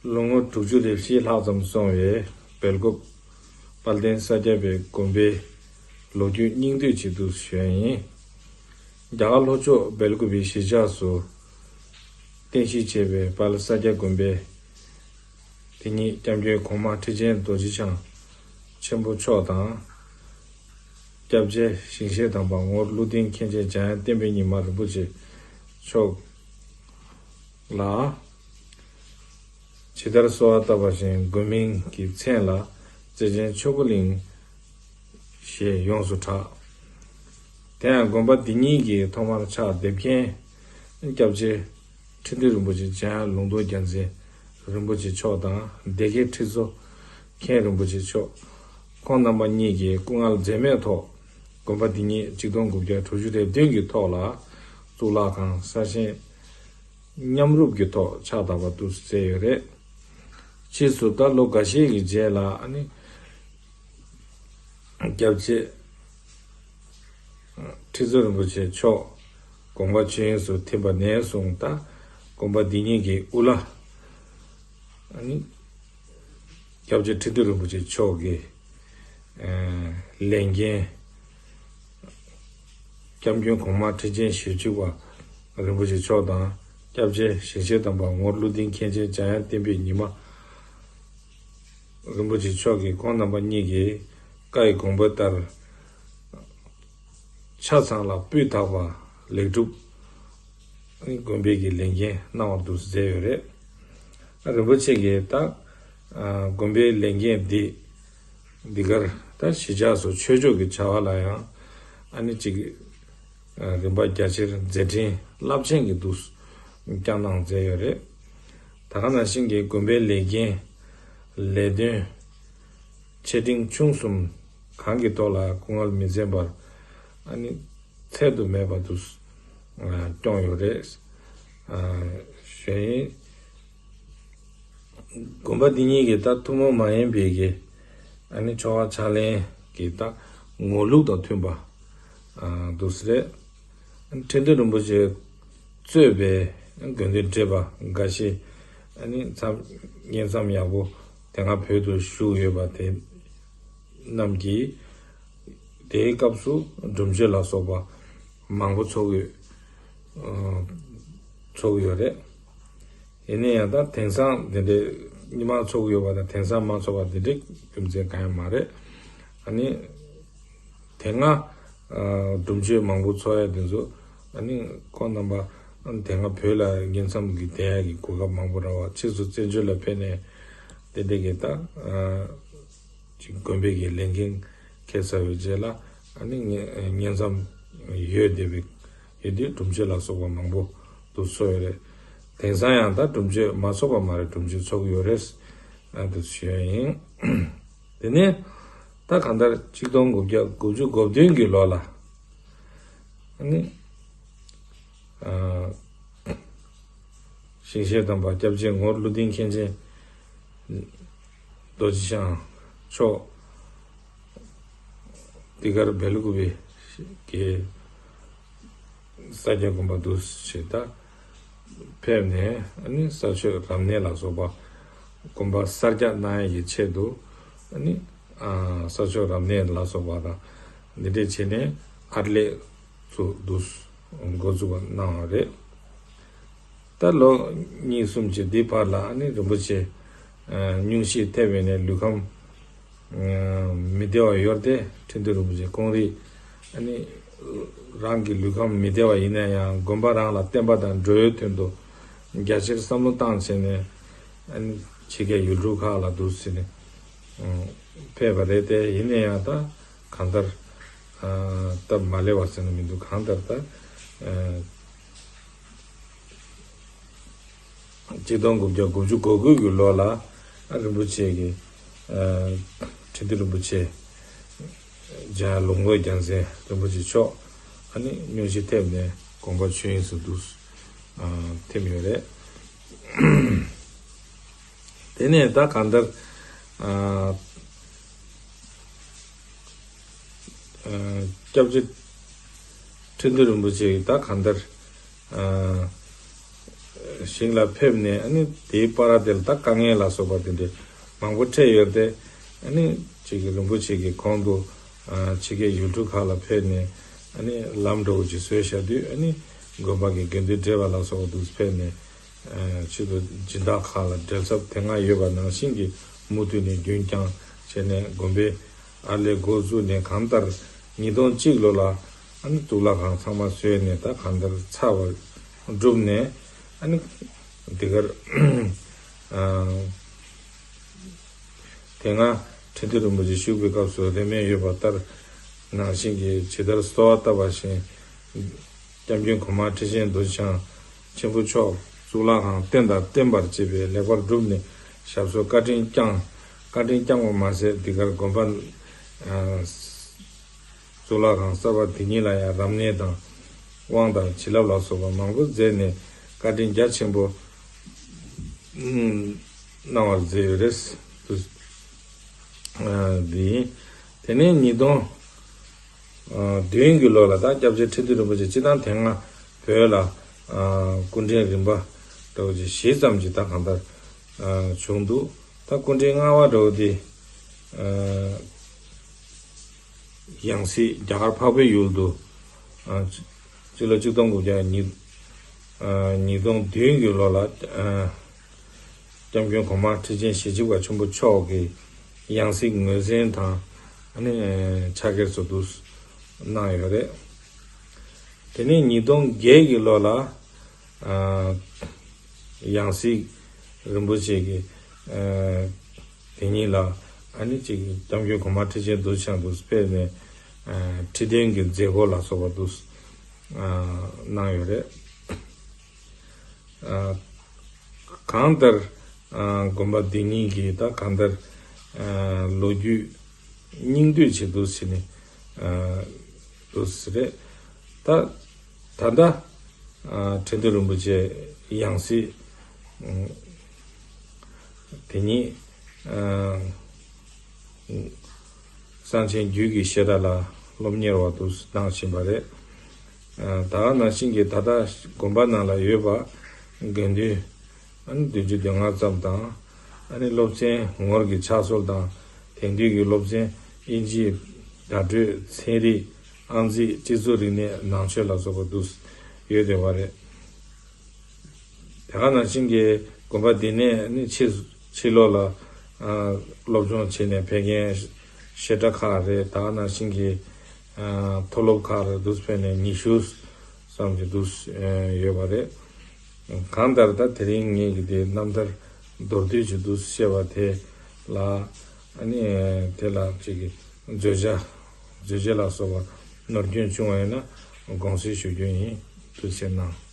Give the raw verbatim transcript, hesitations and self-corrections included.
ལོ་ངོ་དྲུག་ཅུ་རེ་བཞི་ལྷག་ཙམ་སོང་བའི་སྦེལ་ཀོབ་དཔལ་ལྡན་ས་སྐྱ་པའི་དགོན་པའི་ལོ་རྒྱུས་སྙིང་བསྡུས་ཅིག་ཏུ་ཞུ་ཡ་ཡིན། རྒྱ་གར་ལྷོ་ཕྱོགས་སྦེལ་ཀོབ་པའི་གཞིས་ཆགས་སུ་རྟེན་གཞི་བྱས་པའི་དཔལ་ས་སྐྱ་དགོན་པའི་དེ་ཉིད་སྐྱབས་མགོན་གོང་མ་ཁྲི་ཆེན་རྡོ་རྗེ་འཆང་ཆེན་པོ་མཆོག་དང་། སྐྱབས་རྗེ་ཞིང་གཤེགས་དམ་པ་ངོར་ཀླུ་ལྡིང་མཁན་ཆེན་འཇམ་དབྱངས་བསྟན་པའི་ཉི་མ་རིན་པོ་ཆེ་མཆོག་ལ། ཇི་ལྟར་གསོལ་བ་བཏབ་པ་བཞིན་དགོན་མིང་གི་མཚན་ལ་བརྩེ་ཆེན་ཆོས་འཁོར་གླིང་ཞེས་ཡོངས་སུ་གྲགས། དེ་ཡང་དགོན་པ་འདི་ཉིད་ཀྱི་ཐོག་མར་ཕྱག་འདེབས་མཁན་སྐྱབས་རྗེ་ཁྲི་འདུས་རིན་པོ་ཆེ་འཇམ་དབྱངས་ལུང་རྟོགས་རྒྱལ་མཚན་རིན་པོ་ཆེ་མཆོག་དང་སྡེ་དགེ་ཁྲི་ཟུར་མཁན་རིན་པོ་ཆེ་མཆོག་ཁོང་རྣམ་པ་གཉིས་ཀྱིས་སྐུ་ངལ་འཛེམས་མེད་ཐོག་དགོན་པ་འདི་ཉིད་ཆིག་སྟོང་དགུ་བརྒྱ་དྲུག་ཅུ་རེ་བདུན་གྱི་ཐོག་ལ་གཙུག་ལག་ཁང་གསར་བཞེངས་མཉམ་རུབ་ཀྱི་ཐོག་ཕྱག་བཏབ་པ་འདུག་ཟེར་ཡོད་རེད། ཕྱིས་སུ་ད་ལོ་འགའ་ཤས་ཀྱི་རྗེས་ལ་ཨ་ནི་སྐྱབས་རྗེ་ཁྲི་ཟུར་རིན་པོ་ཆེ་མཆོག་དགོངས་པ་ཆོས་དབྱིངས་སུ་ཐིམ་པ་ནས་བཟུང་ད་དགོན་པ་འདི་ཉིད་ཀྱི་དབུ་བླ་ཨ་ནི་སྐྱབས་རྗེ་ཁྲི་འདུས་རིན་པོ་ཆེ་མཆོག་གི་ལས་འགན། སྐྱབས་མགོན་གོང་མ་ཁྲི་ཆེན་ཞེ་གཅིག་པ་རིན་པོ་ཆེ་མཆོག་དང་སྐྱབས་རྗེ་ཞིང་གཤེགས་དམ་པ་ངོར་ཀླུ་ལྡིང་མཁན་ཆེན་འཇམ་དབྱངས་བསྟན་པའི་ཉི་མ་རིན་པོ་ཆེ་མཆོག་གིས་ཁོང་རྣམ་པ་གཉིས་ཀྱི་བཀའ་ཡི་དགོངས་པ་ལྟར་ཆ་ཚང་ལ་སྤུས་དག་པ་ལེགས་གྲུབ་དགོན་པའི་གི་ལས་འགན་གནང་བ་འདུག་ཟེར་ཡོད་རེད། རིན་པོ་ཆེ་གིས་ད་དགོན་པའི་ལས་འགན་འདི་འདི་གར་ད་གཞིས་ཆགས་སུ་ཆོས་ཕྱོགས་ཀྱི་བྱ་བ་ལ་ཡང་ཨ་ནི་ཅིག་རིམ་པ་རྒྱ་ཆེར་མཛད་འཕྲིན་རླབས་ཆེན་གྱི་འདུག་བསྐྱངས་གནང་མཛད་ཡོད་རེད། ད་ག་ནང་བཞིན་གྱི་དགོན་པའི་ལས་འགན་ལས་དོན་ཆེ་འབྲིང་ཆུང་གསུམ་གང་གི་ཐོག་ལ་སྐུ་ངལ་མི་འཛེམས་པར་ཨ་ནི་ཚད་དུ་མེད་པ་དུ་སྐྱོང་ཡོད་རེད། གཞོན་དགོན་པ་འདི་ཉིད་ཀྱི་ད་ཐུན་མོང་མ་ཡིན་པའི་གི་ཨ་ནི་ཆོ་ག་ཕྱག་ལེན་གྱི་ད་ངོ་ལུགས་དང་མཐུན་པ་འདུག་སེ་རེད། ཁྲི་འདུས་རིན་པོ་ཆེ་གཙོས་པའི་དགེ་འདུན་བགྲེས་པ་འགའ་ཤས་ཨ་ནི་མཚམས་བསྙེན་མཚམས་ཡག་པོ་དེ་སྔ་བོད་དུ་བཞུགས་ཡོད་པ་དེ་རྣམས་ཀྱིས་དེའི་སྐབས་སུ་སྒྲུབ་མཆོད་ལ་སོགས་པ་མང་པོ་ཚོགས་ཡོད། ཚོགས་ཡོད་རེད། ཡིན་ན་ཡང་ད་དེང་སང་དེ་འདྲའི་ཉི་མ་ཚོགས་ཡོད་པ་དང་དེང་སང་མ་ཚོགས་པ་དེ་འདྲའི་རྒྱུ་མཚན་གང་ཡང་མ་རེད། ཨ་ནི། དེ་སྔ་སྒྲུབ་མཆོད་མང་པོ་ཚོགས་ཡ་དེ་ཚོ་ཨ་ནི་ཁོང་རྣམ་པ་དེ་སྔ་བོད་ལ་བསྙེན་མཚམས་ཀྱི་བསྡད་ཡ་གི་གོ་སྐབས་མང་པོ་རག་པ་ཕྱིས་སུ་བཙན་བྱོལ་ལ་ཕེབས་ནས་དེ་འདྲ་གི་ད་ཅིག་དགོན་པའི་གི་ལས་འགན་འཁྱེར་ཚར་བའི་རྗེས་ལ་ཨ་ནི་བསྙེན་མཚམས་ཡོད་བསྡད་པའི་ཡོད་དུས་སྒྲུབ་མཆོད་ལ་སོགས་པ་མང་པོ་འདུག་ཚོགས་ཡོད་རེད། དེང་སང་ཡང་ད་སྒྲུབ་མཆོད་མ་ཚོགས་པ་མ་རེད། སྒྲུབ་མཆོད་ཚོགས་ཡོད་རེད། ཨ་འདུག་ཞུ་ཡ་ཡིན། དེ་ནས་ད་གང་ལྟར་ཆིག་སྟོང་དགུ་བརྒྱ་དགུ་བཅུ་གོ་བདུན་གྱི་ལོ་ལ་ཨ་ནི་ཞིང་གཤེགས་དམ་པ་སྐྱབས་རྗེ་ངོར་ཀླུ་ལྡིང་མཁན་ཆེན་རྡོ་རྗེ་འཆང་མཆོག་འདི་གར་སྦེལ་ཀོབ་པའི་གི་ས་སྐྱ་དགོན་པ་འདུག་སེ་ད་ཕེབས་ནས་ཨ་ནི་ས་ཆོས་རབ་གནས་ལ་སོགས་པ་དགོན་པ་གསར་རྒྱག་གནང་ཡ་གི་ཆེད་དུ་ཨ་ནི་ས་ཆོས་རབ་གནས་ལ་སོགས་པ་དང་འདི་འདྲས་བྱས་ནས་ཨར་ལས་ཚུ་འདུག་འགོ་འཛུགས་པ་གནང་བ་རེད། ད་ལོ་གཉིས་གསུམ་གྱི་འདི་བར་ལ་ཨ་ནི་རིན་པོ་ཆེ་སྙུང་གཞི་ཐེབས་ཡོད་ནས་ལུས་ཁམས་མི་བདེ་བ་ཡོད་དེ་ཁྲི་འདུས་རིན་པོ་ཆེ་ཀོང་རི་ཨ་ནི་རང་གི་ལུས་ཁམས་མི་བདེ་བ་ཡིན་ན་ཡང་དགོན་པ་རང་ལ་བརྟེན་པ་དང་འགྲོ་བའི་དོན་དུ་རྒྱ་ཆེར་བསམ་བློ་བཏང་བྱས་ནས་ཨ་ནི་ཕྱི་རྒྱལ་ཡུལ་གྲུ་ཁག་ལ་འདུག་ཟེར་ནས་ཕེབས་པ་རེད་དེ་ཡིན་ན་ཡང་ད་གང་ལྟར་སྟབས་མ་ལེགས་པ་ཟེར་ན་མི་འདུག་གང་ལྟར་ད། ཆིག་སྟོང་དགུ་བརྒྱ་དགུ་བཅུ་གོ་དགུ་གི་ལོ་ལ་རིན་པོ་ཆེ་གི་ཁྲི་འདུས་རིན་པོ་ཆེ་འཇམ་དབྱངས་ལུང་རྟོགས་རྒྱལ་མཚན་རིན་པོ་ཆེ་མཆོག་ཨ་ནི་སྙུང་གཞི་ཐེབས་ནས་དགོངས་པ་ཆོས་དབྱིངས་སུ་འདུག་ཐིམ་ཡོད་རེད། དེ་ནས་ད་གང་ལྟར། སྐྱབས་རྗེ་ཁྲི་འདུས་རིན་པོ་ཆེ་ཡིས་ད་གང་ལྟར་ ཞིག་ལ་ཕེབས་ནས་ཨ་ནི་དེའི་བར་དེ་ལ་ད་དཀའ་ངལ་ལ་སོགས་པ་དེ་འདྲའི་མང་པོ་འཕྲད་ཡོད་དེ། ཨ་ནི་ཅིག་གི་རིན་པོ་ཆེ་གི་གོང་དུ་ཨ་ཕྱི་རྒྱལ་ཡུལ་གྲུ་ཁག་ལ་ཕེབས་ནས་ཨ་ནི་ལམ་འགྲོ་བོ་ཅིག་བཟོས་བཞག་དུས། ཨ་ནི་དགོན་པ་གི་དགེ་འདུན་བགྲེས་པ་ལ་སོགས་པ་དུ་ཕེབས་ནས་ཨ་ཕྱི་དུ་སྦྱིན་བདག་ཁག་ལ་འབྲེལ་ཚབ་དེ་སྔ་ཡོད་པ་ནང་བཞིན་གྱི་མུ་མཐུད་ནས་རྒྱུན་བསྐྱངས་བྱས་ནས། དགོན་པའི་ཨར་ལས་འགོ་བཙུགས་ནས་གང་ལྟར་ཉིས་སྟོང་གཅིག་ལོ་ལ་ཨ་ནི་གཙུག་ལག་ཁང་ཚང་མ་བཟོས་ནས་ད་གང་ལྟར་ཚར་བ་གྲུབ་ནས། ཨ་ནི་འདི་གར་ཨ་དེ་སྔ་ཁྲི་འདུས་རིན་པོ་ཆེ་བཞུགས་པའི་སྐབས་སུ་རེ་སྨོན་ཡོད་པ་ལྟར་ནང་བཞིན་གྱི་ཇི་ལྟར་གསོལ་བ་བཏབ་པ་བཞིན། སྐྱབས་མགོན་གོང་མ་ཁྲི་ཆེན་རྡོ་རྗེ་འཆང་ཆེན་པོ་མཆོག་གཙུག་ལག་ཁང་རྟེན་དང་བརྟེན་པར་བཅས་པའི་ལེགས་པར་བསྒྲུབས་ནས་ཞབས་སོར་བཀའ་དྲིན་བསྐྱངས། བཀའ་དྲིན་བསྐྱངས་པ་མ་ཟད་འདི་གར་དགོན་པ་ཨ་གཙུག་ལག་ཁང་གསར་པ་འདི་ཉིད་ལ་ཡང་རབ་གནས་དང་དབང་དང་བྱིན་རླབས་ལ་སོགས་པ་མང་པོ་མཛད་ནས་བཀའ་དྲིན་རྒྱ་ཆེན་པོ་གནང་བར་མཛད་ཡོད་རེད། ཨ་འདི་ཡིན། དེ་ནས་ཉིས་སྟོང་ཨ་བདུན་གྱི་ལོ་ལ་ད་སྐྱབས་རྗེ་ཁྲི་འདུས་རིན་པོ་ཆེ་སྤྱིར་བཏང་དེ་སྔ་བོད་ལ་ཨ་སྐུ་ཕྲེང་རིམ་པ་འདྲ་བོ་ཅིག་བཞི་ཙམ་ཅིག་ད་གང་ལྟར་ཨ་བྱུང་འདུག་ད་སྐུ་ཕྲེང་ལྔ་པ་འདྲ་བོ་དེ་ཨ་ཡང་སྲིད་རྒྱ་གར་འཕགས་པའི་ཡུལ་དུ་ཨ་སྤྱི་ལོ་གཅིག་སྟོང་དགུ་བརྒྱ་ཉིས་ཨ་ཉིས་སྟོང་བདུན་གྱི་ལོ་ལ་ཨ་སྐྱབས་མགོན་གོང་མ་ཁྲི་ཆེན་ཞེ་གཅིག་པ་ཆེན་པོ་མཆོག་གིས་ཡང་སྲིད་ངོས་འཛིན་དང་ཨ་ནི་ཕྱག་འཁྱེར་སོགས་དུ་གནང་ཡོད་རེད། དེ་ནས་ཉིས་སྟོང་བརྒྱད་ཀྱི་ལོ་ལ་ཨ་ཡང་སྲིད་རིན་པོ་ཆེ་གི་ཨ་དེ་ཉིད་ལ་ཨ་ནི་ཅིག་སྐྱབས་མགོན་གོང་མ་ཁྲི་ཆེན་རྡོ་རྗེ་འཆང་དུ་ཕེབས་ནས་ཨ་ཁྲི་འདོན་གྱི་མཛད་སྒོ་ལ་སོགས་པ་དུ་ཨ་གནང་ཡོད་རེད། ཨ་གང་ལྟར་ཨ་དགོན་པ་འདི་ཉིད་ཀྱི་ད་གང་ལྟར་ཨ་ལོ་རྒྱུས་སྙིང་བསྡུས་བྱེད་དུ་ཟིན་ནས་ཨ་དུ་ཟེར་རེད། ད་ད་ལྟ་ཨ་ཁྲི་འདུས་རིན་པོ་ཆེ་ཡང་སྲིད་ཨ་དེ་ཉིད་ཨ་གསང་ཆེན་རྒྱུད་ཀྱི་བཤད་གྲྭ་ལ་སློབ་གཉེར་བ་དུ་གནང་བཞིན་པ་རེད། ཨ་ད་ག་ནང་བཞིན་གྱི་ད་ལྟ་དགོན་པ་ནང་ལ་ཡོད་པ་དགེ་འདུན་ཨ་ནི་བདུན་ཅུ་དོན་ལྔ་ཙམ་དང་། ཨ་ནི་སློབ་ཚན་ངོར་གྱི་ཕྱག་སྲོལ་དང་། དེང་དུས་ཀྱི་སློབ་ཚན་དབྱིན་ཇི་བརྡ་སྤྲོད་ཚན་རིག་ཨང་རྩིས་སྤྱི་ཚོགས་རིག་གནས་ནང་ཆོས་ལ་སོགས་པ་དུ་ཡོད་བསྡད་པ་རེད། དེ་ག་ནང་བཞིན་གྱི་དགོན་པ་འདི་ནས་ནི་ཕྱི་ཕྱི་ལོགས་ལ་ཨ་སློབ་སྦྱོང་བྱས་ནས་ཕེབས་མཁན་བཤད་གྲྭ་ཁག་རེད། དེ་ག་ནང་བཞིན་གྱི་ཨ་མཐོ་སློབ་ཁག་རེད་འདུག་ཕེབས་ནས་ཉི་ཤུ་ཙམ་གྱི་འདུག་ཡོད་པ་རེད། གང་ལྟར་ད་དེ་རིང་ངེད་ཀྱི་དེ་རྣམ་ཐར་མདོར་བསྡུས་ཀྱི་འདུག་བཤད་པ་དེ་ལ་ཨ་ནི་དེ་ལ་ཅིག་གི་བརྗོད་བྱ་བརྗོད་བྱ་ལ་སོགས་པ་ནོར་སྐྱོན་བྱུང་བ་ཡིན་ན་དགོངས་སེལ་ཞུ་རྒྱུ་ཡིན། ཐུགས་རྗེ་གནང་།